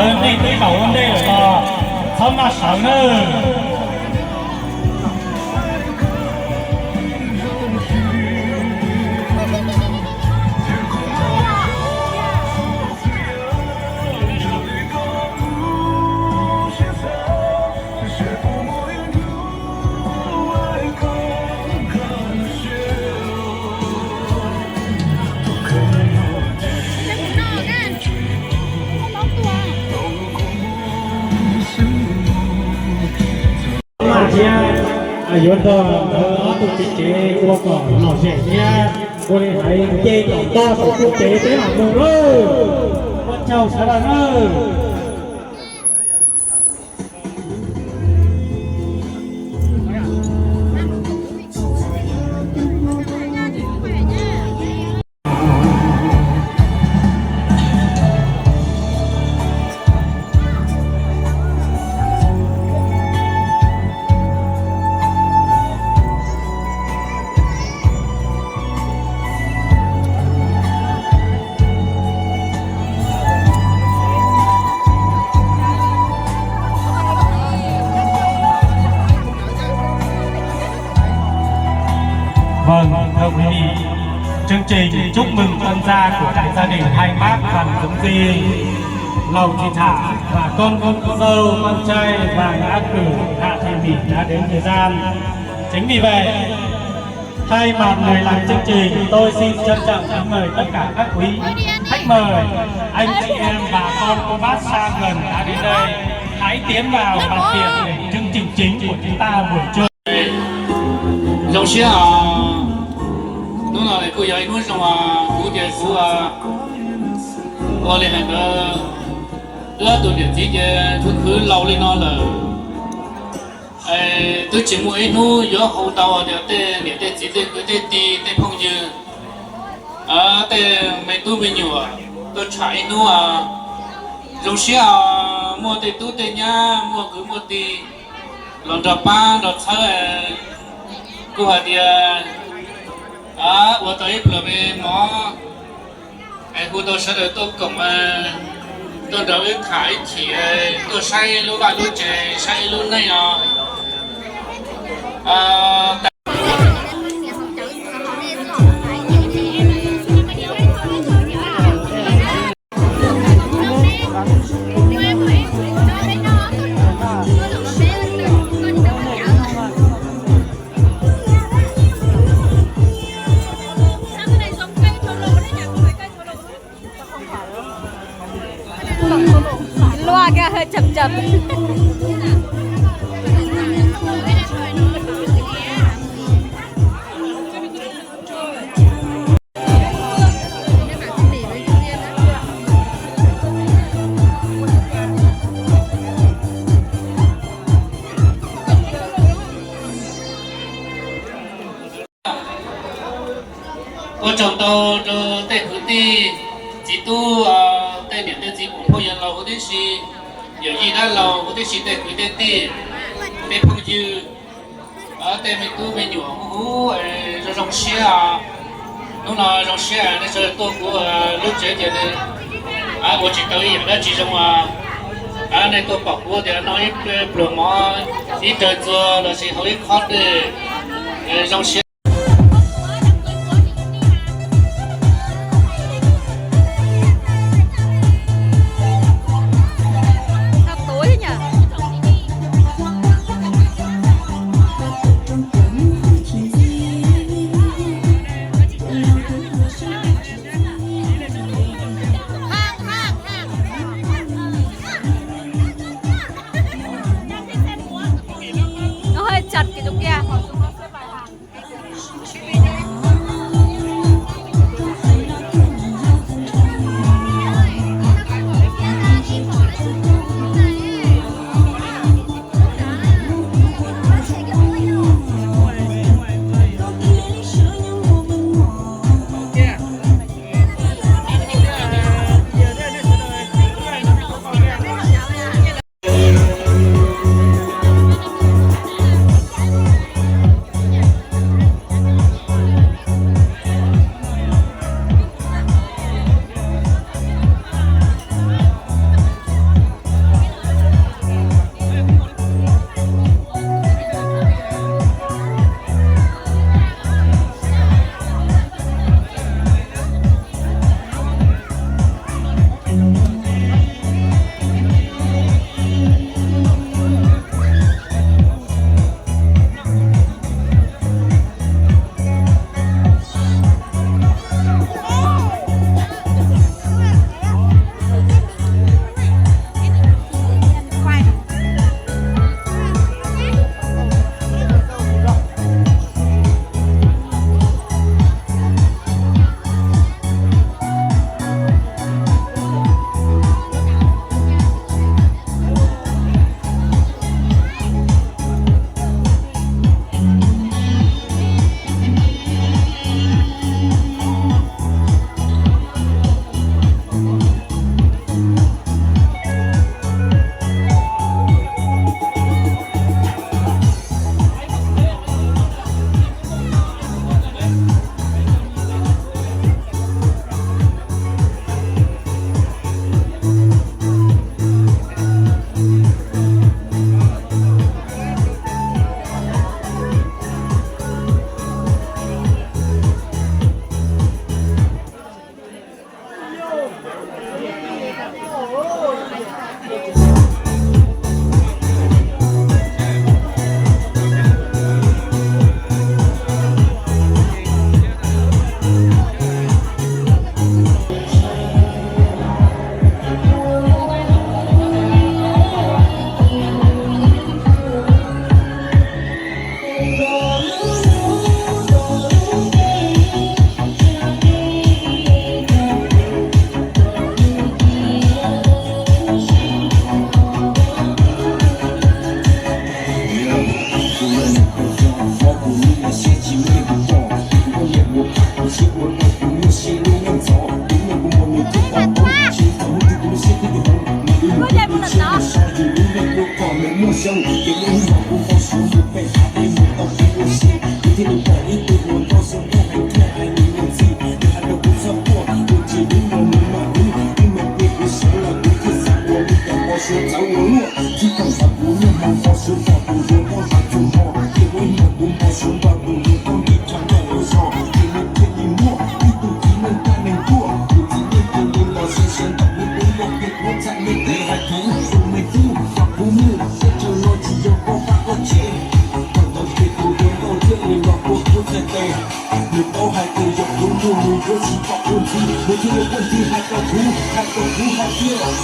Nej twb zaum ua ntej lawm los txhob maj sawv nawb. Thiab yuav nrog lawv ob tug txiv tsev ua kom lom zem thiab ua li hais nce tom ntoj saum txuj kev peb mam mus lauj. Ua tsaug sawv daws nawb. Vâng, thưa quý vị, chương trình chúc mừng tân gia của đại gia đình Hai Bác Phan Dũng Di, Lầu Thị Thả và con dâu con trai Vàng Á Cử, Hạ Thị Mỹ đã đến thời gian. Chính vì vậy, thay mặt người làm chương trình, tôi xin trân trọng kính mời tất cả các quý khách mời, anh chị em, bà con cô bác xa gần đã đến đây, hãy tiến vào bàn tiệc để chương trình chính của chúng ta buổi trưa. Zoo siab os, hnub no kuj yog ib hnub zoo os, kuv ces kuv ua li hais ntawd, wb ob tug niam txiv ces khwv khwv laus li no lawm, twb tsis muaj ib hnub yuav hu tau tias tej niam tej txiv tej kwv tej tij tej phooj ywg, tej me tub me nyuam tuaj tsham ib hnub. Zoo siab os, muaj tej tub tej nyab muaj kwv muaj tij los nrog pab nrog txhawb, kuj hais tias ua tau ib pluag me mov es hu tau sawv daws tuaj koom, tuaj nrog wb tham ib chim, tuaj saib lub vaj lub tsev saib ib lub neej os. Luaj kiag hơi chập chập. Ua tsaug ntau rau tej kwv tij txiv tub, tej niam tej txiv phooj ywg laus huv tib si, yawm yij dab laug huv tib si, tej kwv tej tij, tej phooj ywg, tej me tub me nyuam huv, zoo zoo siab. Hnub no zoo siab nej sawv daws tuaj kuv lub tsev ces ua tsis tau ib yam dab tsi zoo. Nej tuaj pom kuv tias noj ib pluag mov, ib rawg ntxuag lossis haus ib khob dej, zoo siab. Nó hơi chật kìa, tụi kia. Suav txawv ua luaj, tsis tau xav kuv niag hmo npog suav npog tus yuav poj nrag txog hmo, ces ua ib hmo kuv npog suav npog tus yuav poj nrag tshaj nrag ua zog, ces nws thiaj li muaj ib tug txiv neej kaj neeg tuaj, tus txiv neej tus nws los xav xav ntawm kuv, kuv los kiag kuv txhais me tes hais tias tus me tub, kom kuv mus teb chaws no tsis yog koj vaj koj tsev. Thaum ntawd ces tus yuav nkauj thiaj li los tua kuv txhais tes, nws paub hais tias yog kuv nug nws yuav tsis pom kuv ntxiv, nws thiaj li quaj ntxiv hais rau kuv, hais rau kuv hais tias